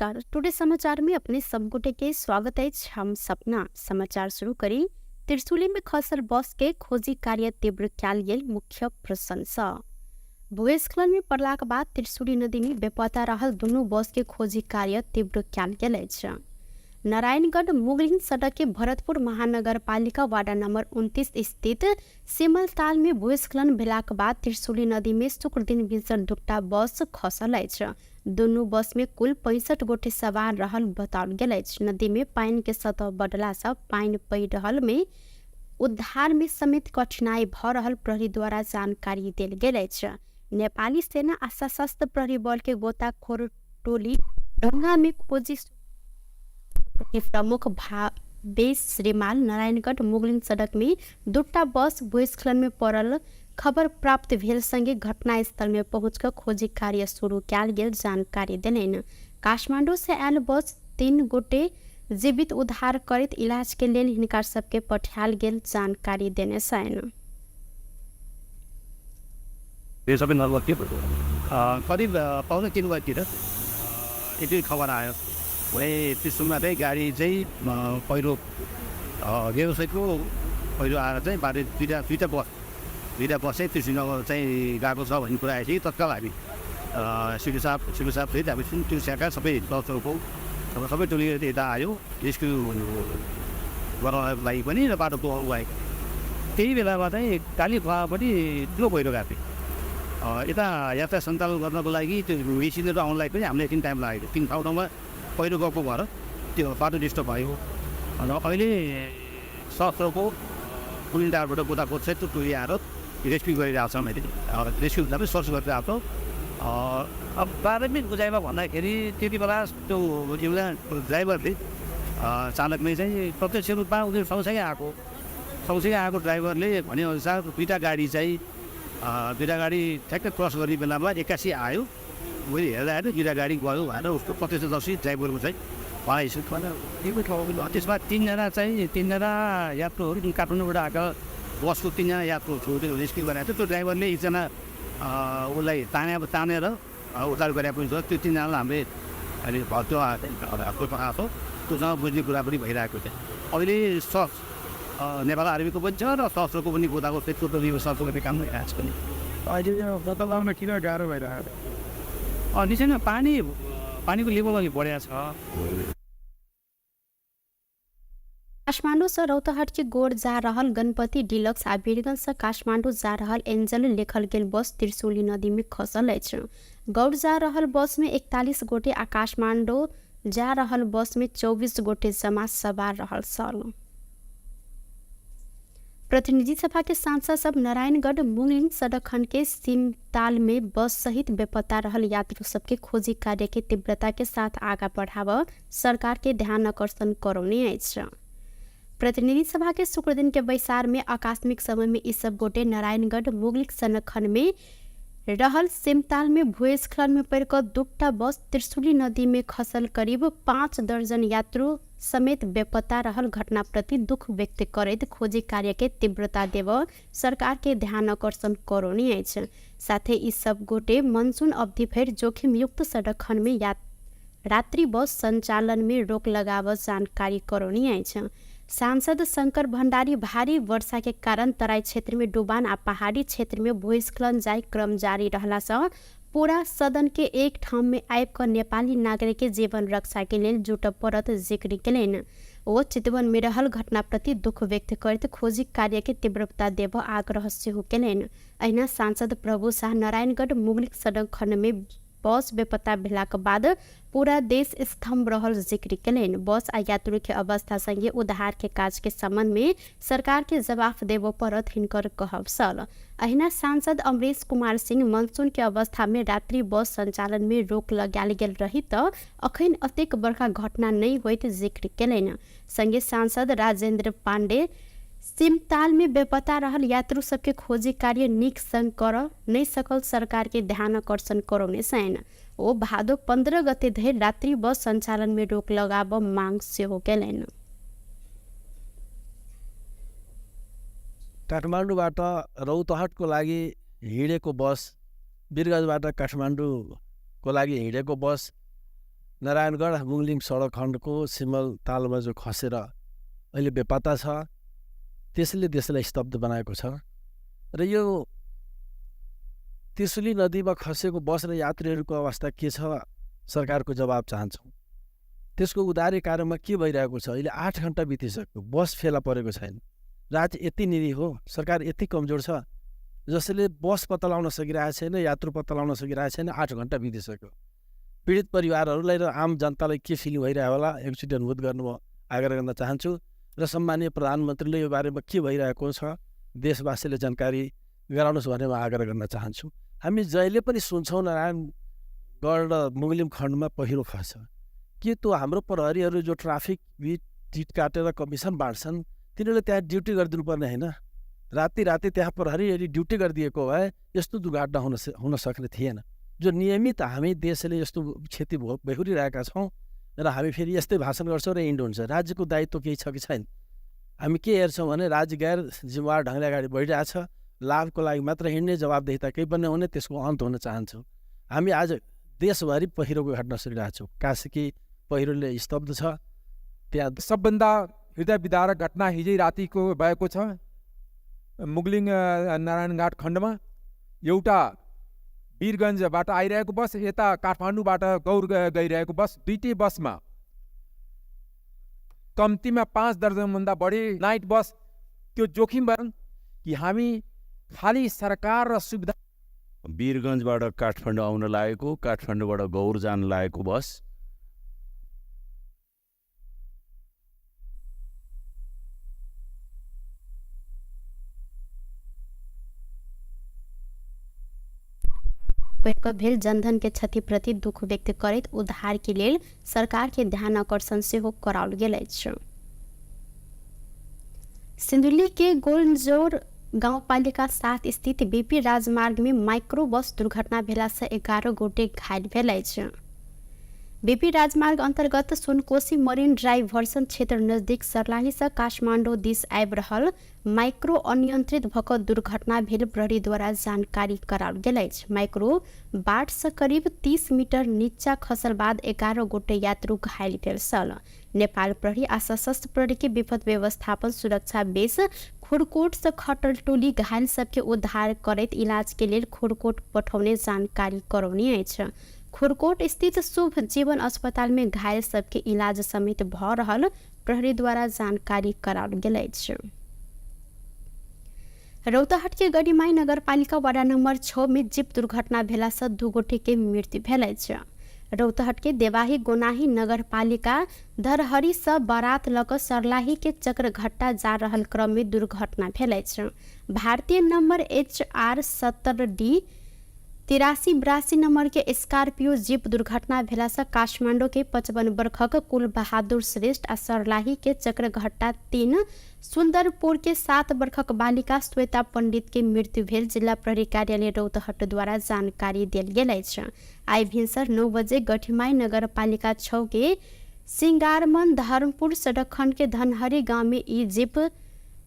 नमस्कार, टुडे समाचार में अपने सब गोटे के स्वागत अछि। हम सपना समाचार शुरू करी। त्रिशूली में खसल बस के खोजी कार्य तीव्र कयल गेल मुख्य प्रशंसा। भूस्खलन में पड़लाक बाद त्रिशूली नदी में बेपता रहल दुनू बस के खोजी कार्य तीव्र कयल गेल अछि। नारायणगढ़ मुगलिन सड़क के भरतपुर महानगरपालिका वार्ड नंबर 29 स्थित सिमलताल में भूस्खलन भेलाक बाद त्रिशूली नदी में शुक्र दिन भिनसर दूटा बस खसल अछि। दुनू बस में कुल 65 गोटे सवार रहल बताओल गेल अछि। नदी में पानि के सतह बढ़ला से पानि पड़ि रहल में उद्धार में समेत कठिनाई भ रहल प्रहरी द्वारा जानकारी देल गेल अछि। नेपाली सेना आ सशस्त्र प्रहरी बल के गोताखोर टोली ढंगा में खोजी के प्रमुख भावेश श्रीमाल नारायणगढ़ मुगलिन सड़क में दूटा बस भूस्खलन में पड़ल खबर प्राप्त भेल संगे घटनास्थल में पहुंच कर खोजी कार्य शुरू कयल गेल जानकारी देलनि। काठमांडू से आयल बस 3 गोटे जीवित उद्धार करैत इलाज के लेल हिनका सबके पठायल गेल जानकारी देने छनि। यो सबै लगभग के करिब 2:45 बजीतिर यति खबर आयो। वही त्रिशुलमा चाहिँ गाडी चाहिँ पहिरो व्यवसायको पहिरो आएर चाहिँ बाटो दुईवटा बस चाहिँ त्रिशुलनगर चाहिँ गएको छ भन्ने कुरा आएपछि तत्काल हामी सिडिओ साहब सहित हामी त्यो शाखा सबै दलको अब सबै टोली यता आयो रेस्क्यु गर्नको लागि पनि र बाटो बनाउनुको लागि। त्यही बेलामा चाहिँ काली खोला पनि ठुलो पहिरो गएको थियो। यता यात्रा सञ्चालन गर्नको लागि त्यो मेसिनहरू आउनलाई पनि हामीलाई एकछिन टाइम लागेको थियो। तिन ठाउँ ठाउँमा पहिरो गएको भएर त्यो बाटो डिस्टर्ब भयो। र अहिले सत्रको पुलिन टारबाट गोताखोर चाहिँ त्यो टोली आएर रेस्क्यु गरिरहेको छौँ। अहिले रेस्क्यु भन्दा पनि सर्च गरिरहेको छौँ। अब प्रारम्भिक बुझाइमा भन्दाखेरि त्यति बेला त्यो एउटा ड्राइभरले चालकले चाहिँ प्रत्यक्ष रूपमा उनीहरू सँगसँगै आएको ड्राइभरले भनेअनुसार दुईवटा गाडी ठ्याक्कै क्रस गर्ने बेलामा 81 आयो। मैले हेर्दाखेरि दुईवटा गाडी गयो भनेर उसको प्रत्यक्षदर्शी ड्राइभरको चाहिँ भनाइ। त्यसमा तिनजना यात्रुहरू जुन काठमाडौँबाट आएको बसको 3जना यात्रुहरू रेस्क्यु गरेको थियो। त्यो ड्राइभरले एकजना उसलाई तानेर उद्धार गरेको पनि छ। त्यो 3जनालाई हामीले अहिले त्यो पठाएको त्योसँग बुझ्ने कुरा पनि भइरहेको छ। अहिले सस नेपाल आर्मीको पनि छ र सशस्त्रको पनि गोदाको त्यस्तो काम भइरहेको छ पनि। अहिले यो पत्ता लगाउन किन गाह्रो भइरहेको? निश्चय नै पानीको लेभल अलिक बढेको छ। काठमाडौँ से रौतहट के गोर जा रहल गणपति डिलक्स आ वीरगंज से काठमाडौँ जा रहल एंजल लिखल गेल बस त्रिशूली नदी में खसल अछि। गौर जा रहल बस में 41 गोटे आ काठमाडौँ जा रहल बस में 24 गोटे जमा सवार रहल छल। प्रतिनिधि सभा के सांसद सब नारायणगढ़ मुंगलिन सड़क खंड के सिमताल में बस सहित बेपत्ता रहल यात्रु सबके खोजी कार्य के तीव्रता के साथ आगा बढ़ाव सरकार के ध्यान आकर्षण करौने अछि। प्रतिनिधि सभा के शुक्र दिन के बैसार में आकस्मिक समय में ई सब गोटे नारायणगढ़ मुगलिक सड़क खंड में रहल सिमताल में भूस्खलन में पड़िकऽ दूटा बस त्रिशूली नदी में खसल करीब 5 दर्जन यात्रु समेत बेपत्ता रहल घटना प्रति दुख व्यक्त करैत खोजी कार्य के तीव्रता देव सरकार के ध्यान आकर्षण करौने अछि। साथे ई सब गोटे मनसून अवधि भरि जोखिमयुक्त सड़क खंड में रात्रि बस संचालन में रोक लगाव जानकारी करौने अछि। सांसद शंकर भंडारी भारी वर्षा के कारण तराई क्षेत्र में डुबान आ पहाड़ी क्षेत्र में भूस्खलन जाय क्रम जारी रहला से पूरा सदन के एक ठाम में आबि कऽ नेपाली नागरिक के जीवन रक्षा के लेल जुटऽ पड़त जिक्र केलनि। ओ चितवन में रहल घटना प्रति दुख व्यक्त करैत खोजी कार्य के तीव्रता देबऽ आग्रह सेहो केलनि। अहिना सांसद प्रभु शाह नारायणगढ़ मुगलिक सड़क खंड में बस बेपत्ता भेलाक बाद पूरा देश स्तंभ रहल जिक्र केलनि। बस आ यात्रु के अवस्था संगे उद्धार के काज के संबंध में सरकार के जवाफ देबऽ पड़त हिनकर कहब छल। अहिना सांसद अमरीश कुमार सिंह मनसून के अवस्था में रात्रि बस संचालन में रोक लगायल गेल रही त अखन अतेक बड़का घटना नहि होइत जिक्र केलनि। संगे सांसद राजेंद्र पांडे सिमताल में बेपत्ता रहल यात्रु सबके खोजी कार्य नीक संग कर नहि सकल सरकार के ध्यान आकर्षण करौने छनि। ओ भादो 15 गते धरि रात्रि बस संचालन में रोक लगाब मांग सेहो केलनि। काठमाडौँबाट रौतहटको लागि हिँडेको बस, वीरगञ्जबाट काठमाडौँको लागि हिँडेको बस नारायणगढ मुङलिङ सडक खण्डको सिमल तालमा जो खसेर अहिले बेपत्ता छ, त्यसले देशलाई स्तब्ध बनाएको छ। र यो त्रिशुली नदीमा खसेको बस र यात्रीहरूको अवस्था के छ, सरकारको जवाब चाहन्छौँ। त्यसको उदारी कार्यमा के भइरहेको छ? अहिले 8 घन्टा बितिसक्यो, बस फेला परेको छैन। राज्य यति निरीह हो, सरकार यति कमजोर छ जसले बस पत्ता लगाउन सकिरहेको छैन, यात्रु पत्ता लगाउन सकिरहेको छैन। 8 घन्टा बितिसक्यो। पीडित परिवारहरूलाई र आम जनतालाई के फिलिङ भइरहेको होला, एकचोटि अनुभूत गर्नु म आग्रह गर्न चाहन्छु। र सम्मानीय प्रधानमन्त्रीले यो बारेमा के भइरहेको छ देशवासीले जानकारी गराउनुहोस् भन्ने म आग्रह गर्न चाहन्छु। हामी जहिले पनि सुन्छौँ नारायणगढ र मुङलिम खण्डमा पहिरो खस्छ। के त्यो हाम्रो प्रहरीहरू जो ट्राफिक टिट काटेर कमिसन बाँड्छन् तिनीहरूले त्यहाँ ड्युटी गरिदिनु पर्ने होइन? राति राति त्यहाँ प्रहरी यदि ड्युटी गरिदिएको भए यस्तो दुर्घटना हुन सक्ने थिएन। जो नियमित हामी देशले यस्तो क्षति बेहोरिरहेका छौँ र हामी फेरि यस्तै भाषण गर्छौँ र इन्ड हुन्छ। राज्यको दायित्व केही छ कि छैन? हामी के हेर्छौँ भने राज्य गैर जिम्मेवार ढङ्गले अगाडि बढिरहेछ, लाभको लागि मात्र हिँड्ने, जवाबदेहिता केही पनि नहुने, त्यसको अन्त हुन चाहन्छौँ। हामी आज देशभरि पहिरोको घटना सुनिरहेको छौँ। कास्की पहिरोले स्तब्ध छ। त्यहाँ सबभन्दा हृदय विदारक घटना हिजै रातिको भएको छ। मुगलिङ नारायणघाट खण्डमा एउटा वीरगञ्जबाट आइरहेको बस, यता काठमाडौँबाट गौर गइरहेको बस, दुईटै बसमा कम्तीमा 5 दर्जनभन्दा बढी नाइट बस। त्यो जोखिम भयो कि हामी खालि सरकार र सुविधा। वीरगञ्जबाट काठमाडौँ आउन लागेको, काठमाडौँबाट गौर जान लागेको बस भेल जनधन के क्षतिप्रति दुख व्यक्त करैत उद्धार के लेल सरकार के ध्यान आकर्षण सेहो कराओल गेल अछि। सिन्धुली के गोलजोर गाउँपालिका 7 स्थित बीपी राजमार्ग में माइक्रो बस दुर्घटना भेला से 11 गोटे घायल भेल अछि। बीपी राजमार्ग अंतर्गत सोनकोशी मरीन ड्राइव भर्सन क्षेत्र नजदीक सर्लाही से काठमाडौँ दिस आबि रहल माइक्रो अनियंत्रित भक दुर्घटना भेल प्रहरीद्वारा जानकारी कराओल गेल अछि। माइक्रो बाट से करीब 30 मीटर नीचा खसल बाद 11 गोटे यात्रु घायल भेल छल। नेपाल प्रहरी आ सशस्त्र प्रहरी के विपद व्यवस्थापन सुरक्षा बेस खुरकोट से खटल टोली घायल सबके उद्धार करैत इलाज के लेल खुरकोट पठौने जानकारी करौने अछि। खुरकोट स्थित शुभ जीवन अस्पताल में घायल सबके इलाज समेत भ रहल प्रहरीद्वारा जानकारी कराओल गेल अछि। रौतहट के गढ़ीमाई नगरपालिका वार्ड नंबर 6 में जीप दुर्घटना भेला से 2 गोटे के मृत्यु भेल अछि। रौतहट के देवाही गोनाही नगरपालिका धरहरी से बारात लऽ कऽ सर्लाही के चक्रघट्टा जा रहल क्रम में दुर्घटना भेल अछि। भारतीय नंबर HR 70 D 8382 number के स्कॉर्पियो जीप दुर्घटना भेला से काठमाडौँ के 55 वर्षक कुल बहादुर श्रेष्ठ आ सर्लाही के चक्रघट्टा 3 सुन्दरपुर के 7 वर्षक बालिका श्वेता पंडित के मृत्यु भेल जिल्ला प्रहरी कार्यालय रौतहटद्वारा जानकारी देल गेल अछि। आइ भिनसर 9 बजे गठिमाई नगरपालिका 6 के सिंगारमन धर्मपुर सड़क खंड के धनहरी गांव में ई जीप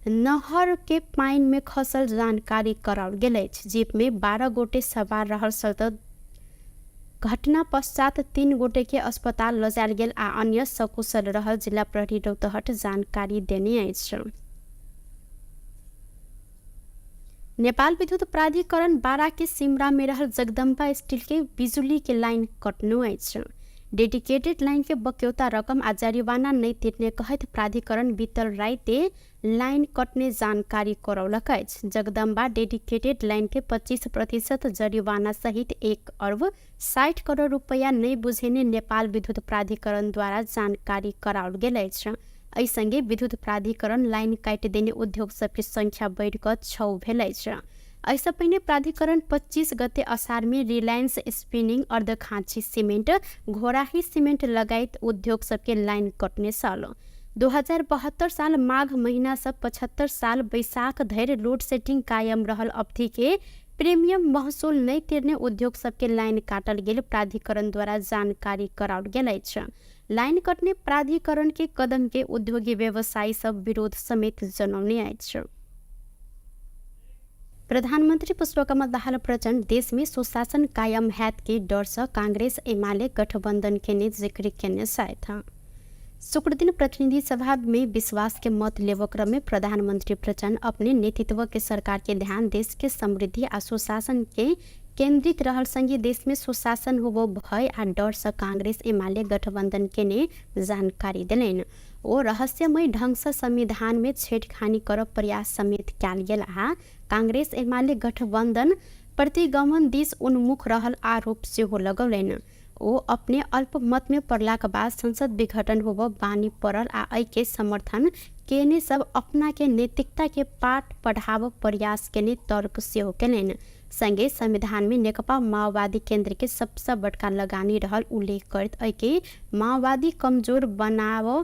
नहर के पानि में खसल जानकारी कराओल गेल अछि। जीप में 12 गोटे सवार रहल छल। घटना पश्चात 3 गोटे के अस्पताल लजायल गेल आ अन्य सकुशल रहल जिला प्रहरी रौतहट जानकारी देने अछि। नेपाल विद्युत प्राधिकरण 12 के सिमरा में रहल जगदम्बा स्टील के बिजुली के लाइन कटनु अछि। डेडिकेटेड लाइन के बक्यौता रकम आ जरिवाना नहि तिर्ने कहैत प्राधिकरण बीतल राते लाइन कटने जानकारी करौलक अछि। जगदम्बा डेडिकेटेड लाइन के 25% जरिवाना सहित 1 अर्ब 60 करोड़ रुपैयाँ नहि बुझेने नेपाल विद्युत प्राधिकरण द्वारा जानकारी कराओल गेल अछि। एहि संगे विद्युत प्राधिकरण लाइन काटि देने उद्योग सबके संख्या बढ़ि कऽ 6 भेल अछि। एहिसँ पहिने प्राधिकरण 25 गते असार में Reliance spinning, Arghakhanchi cement, Ghorahi cement लगायत उद्योग सबके लाइन कटने छल। 2072 साल माघ महीना से 75 साल बैसाख धरि लोड सेटिंग कायम रहल अवधि के प्रीमियम महसूल नहि तिर्ने उद्योग सबके लाइन काटल गेल प्राधिकरण द्वारा जानकारी कराओल गेल अछि। लाइन कटने प्राधिकरण के कदम के उद्योगी व्यवसायी सब विरोध समेत जनौने अछि। प्रधानमन्त्री पुष्पकमल दाहाल प्रचण्ड देशमे सुशासन कायम हैत के डर से कांग्रेस एमाले गठबंधन केने जिक्र केने साथ। शुक्रदिन प्रतिनिधि सभा में विश्वास के मत लेव क्रम में प्रधानमंत्री प्रचण्ड अपने नेतृत्व के सरकार के ध्यान देश के समृद्धि आ सुशासन के केंद्रित रहल संगे देश में सुशासन होबो भय आ डर से कांग्रेस एमाले गठबंधन केने जानकारी देलनि। ओ रहस्यमय ढंग से संविधान में छेड़खानी करब प्रयास समेत कयल गेल आ कांग्रेस एमाले गठबंधन प्रतिगमन दिस उन्मुख रहल आरोप सेहो लगौलनि। ओ अपने अल्पमत में पड़लाक बाद संसद विघटन होब बानी पड़ल आ एहि के समर्थन केने सब अपना के नैतिकता के पाठ पढ़ाब प्रयास केने तर्क सेहो केलनि। संगे संविधान में नेकपा माओवादी केंद्र के सबसे बड़का लगानी रहल उल्लेख करैत एहि के माओवादी कमजोर बनाव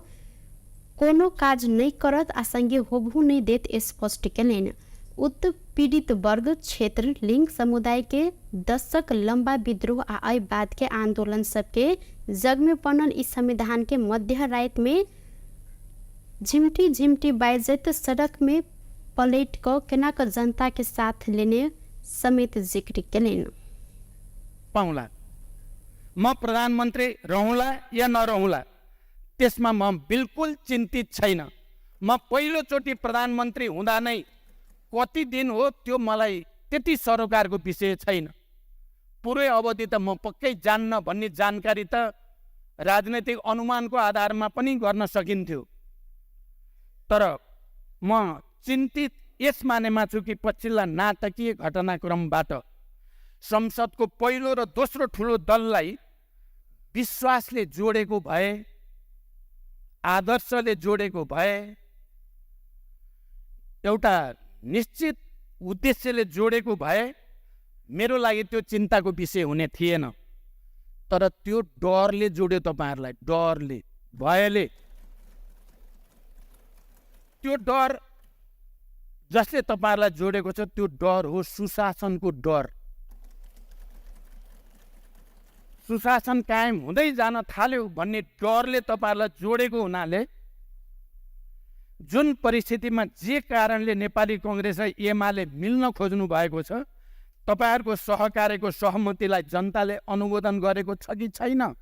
कोनो काज नहि करत आ संगे होबहु नहि देत स्पष्ट केलनि। उत्पीड़ित वर्ग, क्षेत्र, लिंग समुदाय के दशक लंबा विद्रोह आ एहि बाद के आंदोलन सबके जग में बनल इस संविधान के मध्य रात में झिमटी झिमटी बाजैत सड़क में पलट कऽ केना कऽ जनता के साथ लेने समेत जिक्र केलनि। पाउँला, म प्रधानमन्त्री रहौँला या नरहौँला त्यसमा म बिल्कुल चिन्तित छैन। म पहिलोचोटि प्रधानमन्त्री हुँदा नै कति दिन हो त्यो मलाई त्यति सरोकारको विषय छैन। पुरै अवधि त म पक्कै जान्न भन्ने जानकारी त राजनैतिक अनुमानको आधारमा पनि गर्न सकिन्थ्यो। तर म चिन्तित यस मानेमा छु कि पछिल्ला नाटकीय घटनाक्रमबाट संसदको पहिलो र दोस्रो ठुलो दललाई विश्वासले जोडेको भए, आदर्शले जोडेको भए, एउटा निश्चित उद्देश्यले जोडेको भए मेरो लागि त्यो चिन्ताको विषय हुने थिएन। तर त्यो डरले जोड्यो तपाईँहरूलाई, डरले, भयले। त्यो डर जसले तपाईँहरूलाई जोडेको छ त्यो डर हो सुशासनको डर। सुशासन कायम हुँदै जान थाल्यो भन्ने डरले तपाईँहरूलाई जोडेको हुनाले जुन परिस्थितिमा जे कारणले नेपाली कङ्ग्रेस र एमाले मिल्न खोज्नु भएको छ, तपाईँहरूको सहकार्यको सहमतिलाई जनताले अनुमोदन गरेको छ कि छैन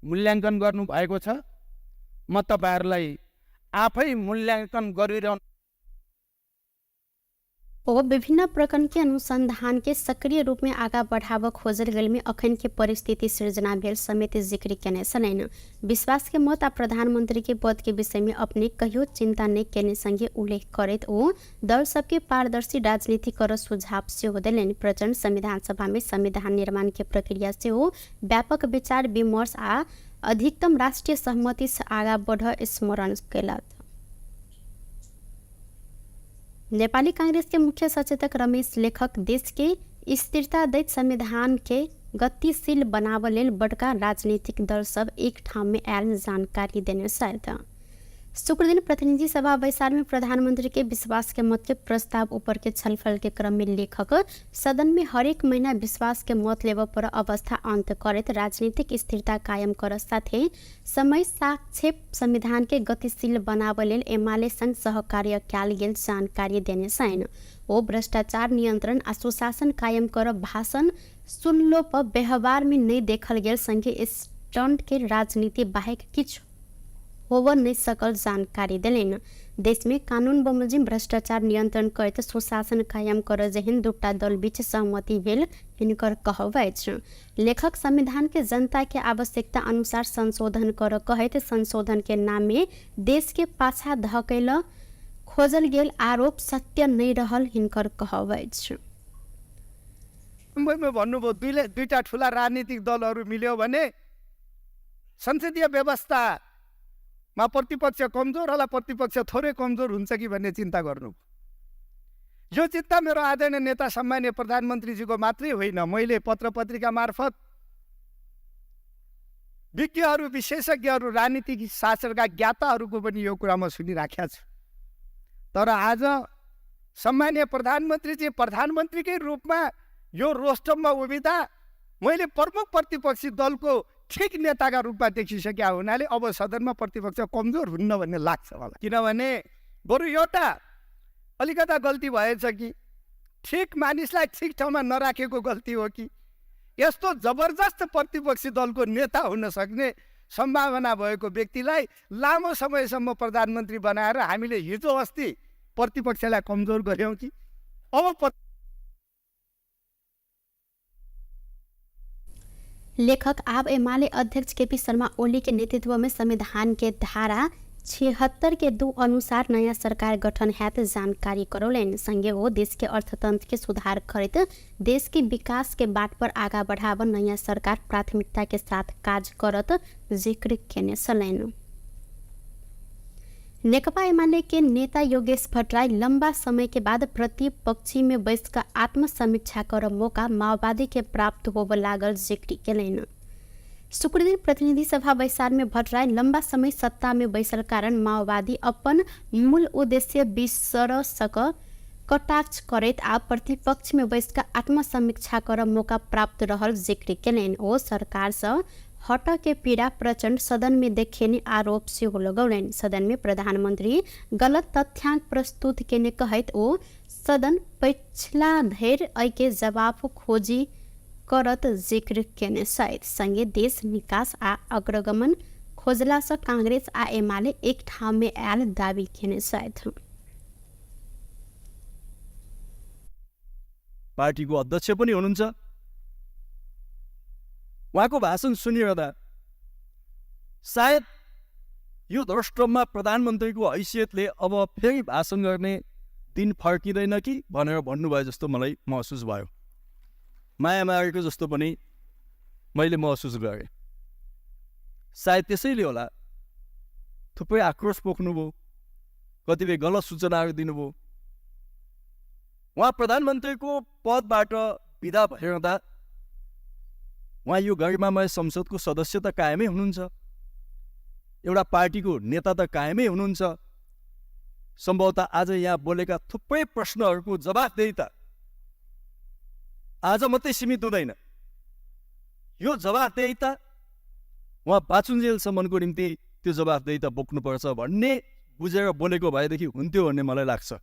मूल्याङ्कन गर्नुभएको छ। म तपाईँहरूलाई आफै मूल्याङ्कन गरिरहनु। ओ विभिन्न प्रकरण के अनुसंधान के सक्रिय रूप में आगा बढ़ाव खोजल गेल में अखन के परिस्थिति सृजना भेल समेत जिक्र केने छलनि। विश्वास के मत आ प्रधानमंत्री के पद के विषय में अपने कहियो चिंता नहि केने संगे उल्लेख करैत ओ दल सबके पारदर्शी राजनीति कर सुझाव सेहो देलनि। प्रचण्ड संविधान सभा में संविधान निर्माण के प्रक्रिया सेहो व्यापक विचार विमर्श आ अधिकतम राष्ट्रिय सहमति से आगा बढ़ स्मरण केलक। नेपाली कांग्रेस के मुख्य सचेतक रमेश लेखक देश के स्थिरता दैत संविधान के गतिशील बनाव लेल बड़का राजनीतिक दल सब एक ठाम में आयल जानकारी देने छथि। शुक्रदिन प्रतिनिधि सभा बैसार में प्रधानमंत्री के विश्वास के मत के प्रस्ताव ऊपर के छलफल के क्रम में लेखक सदन में हरेक महीना विश्वास के मत लेब पर अवस्था अंत करैत राजनीतिक स्थिरता कायम कर साथे समय साक्षेप संविधान के गतिशील बनाव लेल एमाले संग सहकार्य कयल गेल जानकारी देने छनि। ओ भ्रष्टाचार नियंत्रण आ सुशासन कायम कर भाषण सुनलो पर व्यवहार में नहीं देखल गेल संगे स्टंट के राजनीति बाहेक किछु होब नहीं सकल जानकारी देलनि। देश में कानून बमोजिम भ्रष्टाचार नियंत्रण करैत सुशासन कायम कर जेहन दूटा दल बीच सहमति भेल हिनकर कहब अछि। लेखक संविधान के जनता के आवश्यकता अनुसार संशोधन कर कहैत संशोधन के नाम में देश के पाछा धकेल खोजल गेल आरोप सत्य नहीं रहल हिनकर कहब अछि। मुम्बईमा भन्नुभयो दुईटा ठुला राजनीतिक दलहरू मिल्यो भने संसदीय व्यवस्था मा प्रतिपक्ष कमजोर होला, प्रतिपक्ष थोरै कमजोर हुन्छ कि भन्ने चिन्ता गर्नु। यो चिन्ता मेरो आदरणीय नेता सम्माननीय प्रधानमन्त्रीजीको मात्रै होइन, मैले पत्र पत्रिका मार्फत विज्ञहरू, विशेषज्ञहरू, राजनीतिक शास्त्रका ज्ञाताहरूको पनि यो कुरा म सुनिराखेको छु। तर आज सम्माननीय प्रधानमन्त्रीजी प्रधानमन्त्रीकै रूपमा यो रोस्टममा उभिँदा मैले प्रमुख प्रतिपक्षी दलको ठिक नेताका रूपमा देखिसकेका हुनाले अब सदनमा प्रतिपक्ष कमजोर हुन्न भन्ने लाग्छ मलाई। किनभने बरु एउटा अलिकता गल्ती भएछ कि ठिक मानिसलाई ठिक ठाउँमा नराखेको गल्ती हो कि? यस्तो जबरजस्त प्रतिपक्षी दलको नेता हुन सक्ने सम्भावना भएको व्यक्तिलाई लामो समयसम्म प्रधानमन्त्री बनाएर हामीले हिजो अस्ति प्रतिपक्षलाई कमजोर गऱ्यौँ कि? अब लेखक आब एमाले अध्यक्ष केपी शर्मा ओली के नेतृत्व में संविधान के धारा 76 के 2 अनुसार नयाँ सरकार गठन हैत जानकारी करौलनि। संगे हो देश के अर्थतंत्र के सुधार करैत देश के विकास के बाट पर आगा बढ़ाव नयाँ सरकार प्राथमिकता के साथ काज करत जिक्र केने छलनि। नेकपा एमाले के नेता योगेश भट्टराई लंबा समय के बाद प्रतिपक्षी में बैस क आत्मसमीक्षा कर मौका माओवादी के प्राप्त होबय लागल जिक्र केलनि। शुक्रदिन प्रतिनिधि सभा बैसार में भट्टराई लंबा समय सत्ता में बैसल कारण माओवादी अपन मूल उद्देश्य बिसर सक कटाक्ष करैत आ प्रतिपक्ष में बैस क आत्मसमीक्षा कर मौका प्राप्त रहल जिक्र केलनि। ओ सरकार सँ हट के पीड़ा प्रचंड सदन में देखेने आरोप सेहो लगौलनि। सदन में प्रधानमंत्री गलत तथ्यांक प्रस्तुत केने कहैत ओ सदन पछिला धरि एहिके जवाब खोजी करत जिक्र केने छथि। संगे देश निकास आ अग्रगमन खोजला सँ कांग्रेस आ एमाले एक ठाम में आयल दावी केने छथि। पार्टीको अध्यक्ष पनि हुनुहुन्छ। उहाँको भाषण सुनिरहँदा सायद यो राष्ट्रमा प्रधानमन्त्रीको हैसियतले अब फेरि भाषण गर्ने दिन फर्किँदैन कि भनेर भन्नुभयो जस्तो मलाई महसुस भयो। माया मारेको जस्तो पनि मैले महसुस गरेँ। सायद त्यसैले होला थुप्रै आक्रोश पोख्नुभयो, कतिपय गलत सूचनाहरू दिनुभयो। उहाँ प्रधानमन्त्रीको पदबाट विदा भइरहँदा उहाँ यो गरिमामय संसदको सदस्य त कायमै हुनुहुन्छ, एउटा पार्टीको नेता त कायमै हुनुहुन्छ। सम्भवतः आज यहाँ बोलेका थुप्रै प्रश्नहरूको जवाफदेहिता आज मात्रै सीमित हुँदैन। यो जवाफदेहिता उहाँ बाँचुन्जेलसम्मको निम्ति त्यो जवाफदेहिता बोक्नुपर्छ भन्ने बुझेर बोलेको भएदेखि हुन्थ्यो भन्ने मलाई लाग्छ।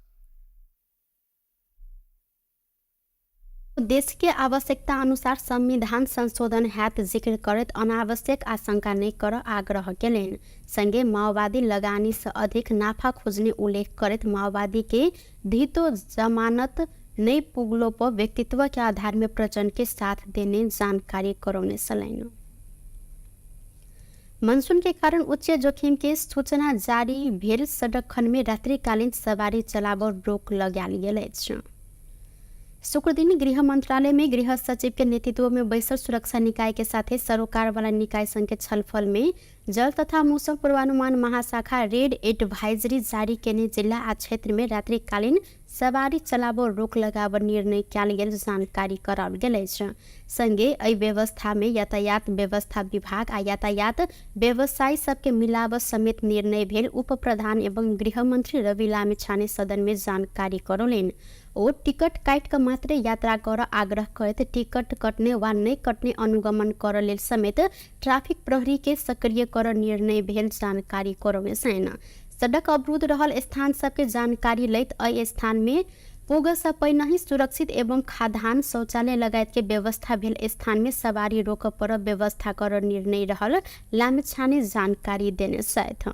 देश के आवश्यकता अनुसार संविधान संशोधन हैत जिक्र करैत अनावश्यक आशंका नहि कर आग्रह केलनि। संगे माओवादी लगानी से अधिक नाफा खोजने उल्लेख करैत माओवादी के धितो जमानत नहि पुगलो पर व्यक्तित्व के आधार में प्रचंड के साथ देने जानकारी करौने छलनि। मनसून के कारण उच्च जोखिम के सूचना जारी भेल सड़क खंड में रात्रिकालीन सवारी चलाब रोक लगायल गेल अछि। शुक्रदिन गृह मंत्रालय में गृह सचिव के नेतृत्व में बैसल सुरक्षा निकाय के साथे सरोकार वाला निकाय संघ के छलफल में जल तथा मौसम पूर्वानुमान महाशाखा रेड एडवाइजरी जारी केने जिला आ क्षेत्र में रात्रिकालीन सवारी चलाब रोक लगाब निर्णय कयल गेल जानकारी कराओल गेल अछि। संगे एहि व्यवस्था में यातायात व्यवस्था विभाग आ यातायात व्यवसायी सबके मिलाब समेत निर्णय भेल उप प्रधान एवं गृहमंत्री रवि लामिछाने सदन में जानकारी करौलनि। ओ टिकट काटि कऽ मात्रै यात्रा कर आग्रह करैत टिकट कटने वा नहि कटने अनुगमन कर लेल समेत ट्रैफिक प्रहरी के सक्रिय कर निर्णय भेल जानकारी करौने छनि। सड़क अवरुद्ध रहल स्थान सबके जानकारी लैत एहि स्थान में पुग सँ पहिनहि सुरक्षित एवं खाद्यान्न शौचालय लगायत के व्यवस्था भेल स्थान में सवारी रोक पर व्यवस्था कर निर्णय रहल लामिछाने जानकारी देने छथि।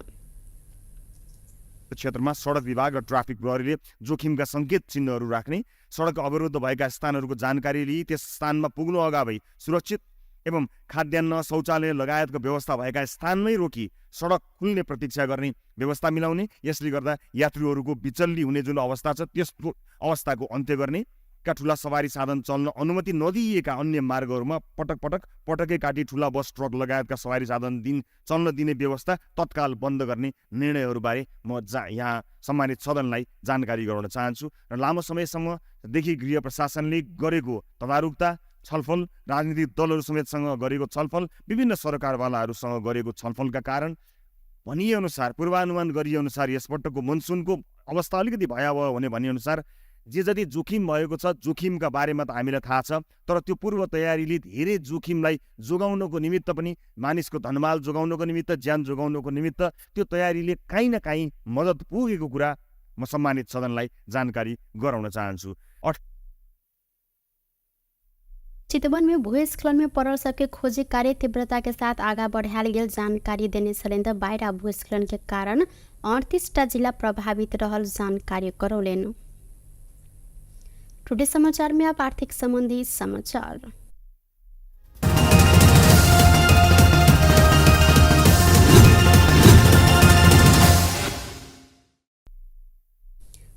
क्षेत्रमा सडक विभाग र ट्राफिक प्रहरीले जोखिमका सङ्केत चिन्हहरू राख्ने, सडक अवरुद्ध भएका स्थानहरूको जानकारी लिई त्यस स्थानमा पुग्नु अगावै सुरक्षित एवं खाद्यान्न शौचालय लगायतको व्यवस्था भएका स्थानमै रोकी सडक खुल्ने प्रतीक्षा गर्ने व्यवस्था मिलाउने, यसले गर्दा यात्रुहरूको बिचल्ली हुने जुन अवस्था छ त्यस अवस्थाको अन्त्य गर्ने, का ठुला सवारी साधन चल्न अनुमति नदिइएका अन्य मार्गहरूमा पटक पटक पटकै काटी ठुला बस ट्रक लगायतका सवारी साधन दिन चल्न दिने व्यवस्था तत्काल बन्द गर्ने निर्णयहरूबारे म यहाँ सम्मानित सदनलाई जानकारी गराउन चाहन्छु। र लामो समयसम्मदेखि गृह प्रशासनले गरेको तदारुकता, छलफल, राजनीतिक दलहरू समेतसँग गरेको छलफल, विभिन्न सरकारवालाहरूसँग गरेको छलफलका कारण भनिएअनुसार, पूर्वानुमान गरिएअनुसार यसपटकको मनसुनको अवस्था अलिकति भयावह हुने भनिएअनुसार जे जति जोखिम भएको छ जोखिमका बारेमा त हामीलाई थाहा छ, तर त्यो पूर्व तयारीले धेरै जोखिमलाई जोगाउनको निमित्त पनि, मानिसको धनमाल जोगाउनको निमित्त, ज्यान जोगाउनको निमित्त त्यो तयारीले काहीँ न काहीँ मद्दत पुगेको कुरा म सम्मानित सदनलाई जानकारी गराउन चाहन्छु। चितवन में भूस्खलन में पड़ल सबके खोजी कार्य तीव्रता के साथ आगा बढ़ायल गेल जानकारी देने छलनि तऽ बाढ़ि आ भूस्खलन के कारण 38टा जिला प्रभावित रहल जानकारी करौलनि। टुडे समाचार में अब आर्थिक संबंधी समाचार।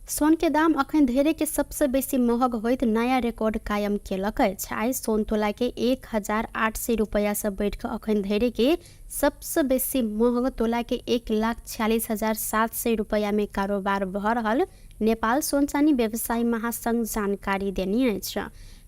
सोन के दाम अखन धरि के सबसे बेसी महग होइत नया रिकॉर्ड कायम केलक अछि। आइ सोन तोला के 1800 रुपैया से बढ़ि कऽ अखन धरि के सबसे बेसी महग तोला के 1,46,700 रुपैया में कारोबार भऽ रहल नेपाल सोन चानी व्यवसायी महासंघ जानकारी देने अछि।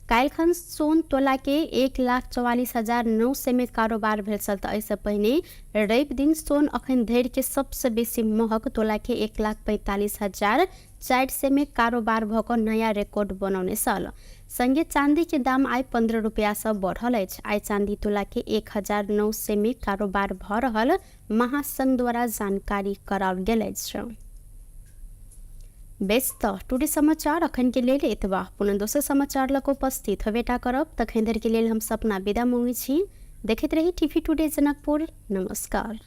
काल्हिखन सोन तोला के 1,44,900 में कारोबार भेल छल तऽ एहिसँ पहिने रवि दिन सोन अखन धरि के सबसे बेसी महग तोला के 1,45,400 में कारोबार भऽ कऽ नया रिकॉर्ड बनौने छल। संगे चांदी के दाम आइ 15 रुपैआसँ बढ़ल अछि। आइ चांदी तोला के 1900 में कारोबार भऽ रहल महासंघ द्वारा जानकारी कराओल गेल अछि। बेस तऽ टुडे समाचार अखन के लेल एतबा। पुनः दोसर समाचार लऽ कऽ उपस्थित होबेटा करब, तखन धरि के लेल हम सपना विदा मांगै छी। देखैत रही टीवी टुडे जनकपुर। नमस्कार।